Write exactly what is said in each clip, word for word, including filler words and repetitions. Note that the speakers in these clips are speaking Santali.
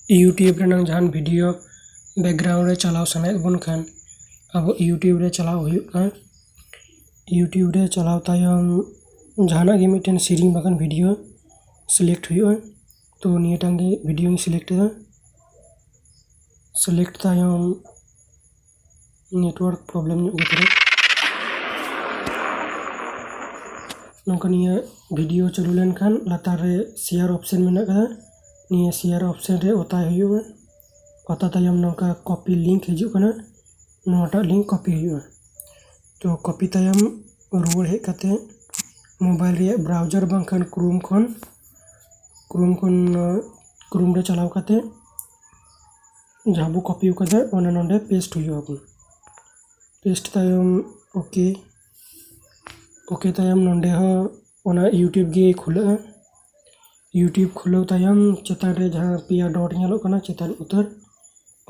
YouTube ᱨᱮᱱᱟᱝ ᱡᱟᱦᱟᱱ video background ᱨᱮ ᱪᱟᱞᱟᱣ ᱥᱟᱱᱟᱭᱮᱫ ᱵᱚᱱ ᱠᱷᱟᱱ, ᱟᱵᱚ YouTube ᱨᱮ ᱪᱟᱞᱟᱣ ᱦᱩᱭᱩᱜᱼᱟ᱾ YouTube ᱨᱮ ᱪᱟᱞᱟᱣ ᱛᱟᱭᱚᱢ ᱡᱟᱦᱟᱱᱟᱜ ᱜᱮ ᱢᱤᱫᱴᱮᱱ ᱥᱮᱨᱮᱧ ᱵᱟᱠᱷᱟᱱ video select ᱦᱩᱭᱩᱜᱼᱟ᱾ ᱛᱚ ᱱᱤᱭᱟᱹᱴᱟᱝ ᱜᱮ videoᱧ select ᱮᱫᱟ᱾ Select ᱛᱟᱭᱚᱢ network problem ᱧᱚᱜ ᱜᱮ ᱛᱟᱦᱮᱸ᱾ ᱱᱚᱝᱠᱟ ᱱᱤᱭᱟᱹ video ᱪᱟᱹᱞᱩ ᱞᱮᱱᱠᱷᱟᱱ ᱞᱟᱛᱟᱨ ᱨᱮ share option ᱢᱮᱱᱟᱜ ᱟᱠᱟᱫᱟ᱾ ᱱᱤᱭᱟᱹ share option ᱨᱮ ᱚᱛᱟᱭ ᱦᱩᱭᱩᱜᱼᱟ᱾ ᱚᱛᱟ ᱛᱟᱭᱚᱢ ᱱᱚᱝᱠᱟ copy link ᱦᱤᱡᱩᱜ ᱠᱟᱱᱟ, ᱱᱚᱣᱟᱴᱟᱜ link copy ᱦᱩᱭᱩᱜᱼᱟ᱾ ᱛᱚ copy ᱛᱟᱭᱚᱢ ᱨᱩᱣᱟᱹᱲ ᱦᱮᱡ ᱠᱟᱛᱮ mobile ᱨᱮᱭᱟᱜ browser ᱵᱟᱝᱠᱷᱟᱱ Chrome ᱠᱷᱚᱱ, Chrome ᱠᱷᱚᱱ, ᱟᱸ, Chrome ᱨᱮ ᱪᱟᱞᱟᱣ ᱠᱟᱛᱮ ᱡᱟᱦᱟᱸ ᱵᱚ copy ᱟᱠᱟᱫᱟ ᱚᱱᱟ ᱱᱚᱰᱮ paste ᱦᱩᱭᱩᱜᱼᱟ᱾ Paste ᱛᱟᱭᱚᱢ OK, OK ᱛᱟᱭᱚᱢ ᱱᱚᱰᱮ ᱦᱚᱸ ᱚᱱᱟ YouTube ᱜᱮ ᱠᱷᱩᱞᱟᱹᱜᱼᱟ᱾ YouTube ᱠᱷᱩᱞᱟᱹᱣ ᱛᱟᱭᱚᱢ ᱪᱮᱛᱟᱱ ᱨᱮ ᱡᱟᱦᱟᱸ ᱯᱮᱭᱟ dot ᱧᱮᱞᱚᱜ ᱠᱟᱱᱟ ᱪᱮᱛᱟᱱ ᱩᱛᱟᱹᱨ,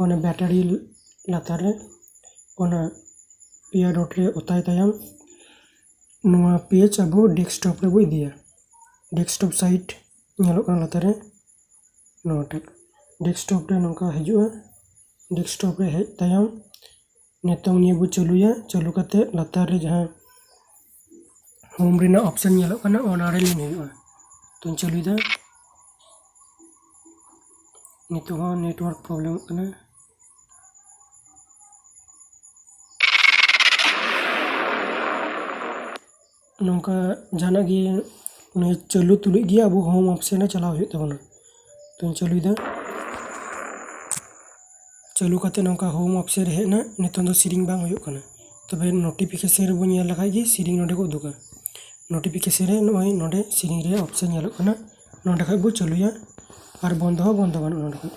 ᱚᱱᱟ battery ᱞᱟᱛᱟᱨ ᱨᱮ, ᱚᱱᱟ ᱯᱮᱭᱟ dot ᱨᱮ ᱚᱛᱟᱭ ᱛᱟᱭᱚᱢ ᱱᱚᱣᱟ page ᱟᱵᱚ desktop ᱨᱮᱵᱚ ᱤᱫᱤᱭᱟ᱾ Desktop site ᱧᱮᱞᱚᱜ ᱠᱟᱱᱟ ᱞᱟᱛᱟᱨ ᱨᱮ, ᱱᱚᱣᱟᱴᱟᱜ desktop ᱨᱮ ᱱᱚᱝᱠᱟ ᱦᱤᱡᱩᱜᱼᱟ᱾ Desktop ᱨᱮ ᱦᱮᱡ ᱛᱟᱭᱚᱢ ᱱᱤᱛᱚᱝ ᱱᱤᱭᱟᱹ ᱵᱚ ᱪᱟᱹᱞᱩᱭᱟ᱾ ᱪᱟᱹᱞᱩ ᱠᱟᱛᱮ ᱞᱟᱛᱟᱨ ᱨᱮ ᱡᱟᱦᱟᱸ home ᱨᱮᱱᱟᱜ option ᱧᱮᱞᱚᱜ ᱠᱟᱱᱟ, ᱚᱱᱟ ᱨᱮ ᱞᱤᱱ ᱦᱩᱭᱩᱜᱼᱟ᱾ ᱛᱚᱧ ᱪᱟᱹᱞᱩᱭᱮᱫᱟ᱾ ᱱᱤᱛᱚᱜ ᱦᱚᱸ network problemᱚᱜ ᱠᱟᱱᱟ᱾ ᱱᱚᱝᱠᱟ ᱡᱟᱦᱟᱱᱟᱜ ᱜᱮ ᱚᱱᱮ ᱪᱟᱹᱞᱩ ᱛᱩᱞᱩᱡ ᱜᱮ ᱟᱵᱚ home option ᱨᱮ ᱪᱟᱞᱟᱣ ᱦᱩᱭᱩᱜ ᱛᱟᱵᱚᱱᱟ᱾ ᱛᱚᱧ ᱪᱟᱹᱞᱩᱭᱮᱫᱟ᱾ ᱪᱟᱹᱞᱩ ᱠᱟᱛᱮ ᱱᱚᱝᱠᱟ home option ᱨᱮ ᱦᱮᱡ ᱮᱱᱟ᱾ ᱱᱤᱛᱚᱝ ᱫᱚ ᱥᱮᱨᱮᱧ ᱵᱟᱝ ᱦᱩᱭᱩᱜ ᱠᱟᱱᱟ, ᱛᱚᱵᱮ notification ᱨᱮᱵᱚᱱ ᱧᱮᱞ ᱞᱮᱠᱷᱟᱡ ᱜᱮ ᱥᱮᱨᱮᱧ ᱱᱚᱰᱮ ᱠᱚ ᱩᱫᱩᱜᱟ᱾ Notification ᱨᱮ ᱱᱚᱜᱼᱚᱭ ᱱᱚᱰᱮ ᱥᱮᱨᱮᱧ ᱨᱮᱭᱟᱜ option ᱧᱮᱞᱚᱜ ᱠᱟᱱᱟ, ᱱᱚᱰᱮ ᱠᱷᱚᱡ ᱵᱚ ᱪᱟᱹᱞᱩᱭᱟ ᱟᱨ ᱵᱚᱱᱫᱚ ᱦᱚᱸ ᱵᱚᱱᱫᱚ ᱜᱟᱱᱚᱜᱼᱟ ᱱᱚᱰᱮ ᱠᱷᱚᱡ᱾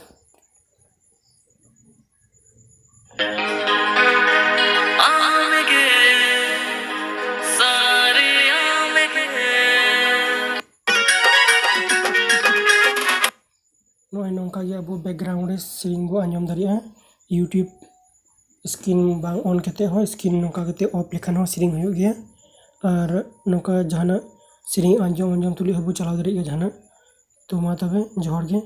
ᱱᱚᱜᱼᱚᱭ ᱱᱚᱝᱠᱟ ᱜᱮ ᱟᱵᱚ background ᱨᱮ ᱥᱮᱨᱮᱧ ᱵᱚ ᱟᱸᱡᱚᱢ ᱫᱟᱲᱮᱭᱟᱜᱼᱟ᱾ YouTube screen ᱵᱟᱝ on ᱠᱟᱛᱮ ᱦᱚᱸ, screen ᱱᱚᱝᱠᱟ ᱠᱟᱛᱮ off ᱞᱮᱠᱷᱟᱱ ᱦᱚᱸ ᱥᱮᱨᱮᱧ ᱦᱩᱭᱩᱜ ᱜᱮᱭᱟ᱾ ᱟᱨ ᱱᱚᱝᱠᱟ ᱡᱟᱦᱟᱱᱟᱜ ᱥᱮᱨᱮᱧ ᱟᱸᱡᱚᱢ ᱟᱸᱡᱚᱢ ᱛᱩᱞᱩᱡ ᱦᱚᱸᱵᱚ ᱪᱟᱞᱟᱣ ᱫᱟᱲᱮᱭᱟᱜ ᱜᱮᱭᱟ ᱡᱟᱦᱟᱱᱟᱜ᱾ ᱛᱚ ᱢᱟ ᱛᱚᱵᱮ, ᱡᱚᱦᱟᱨ ᱜᱮ᱾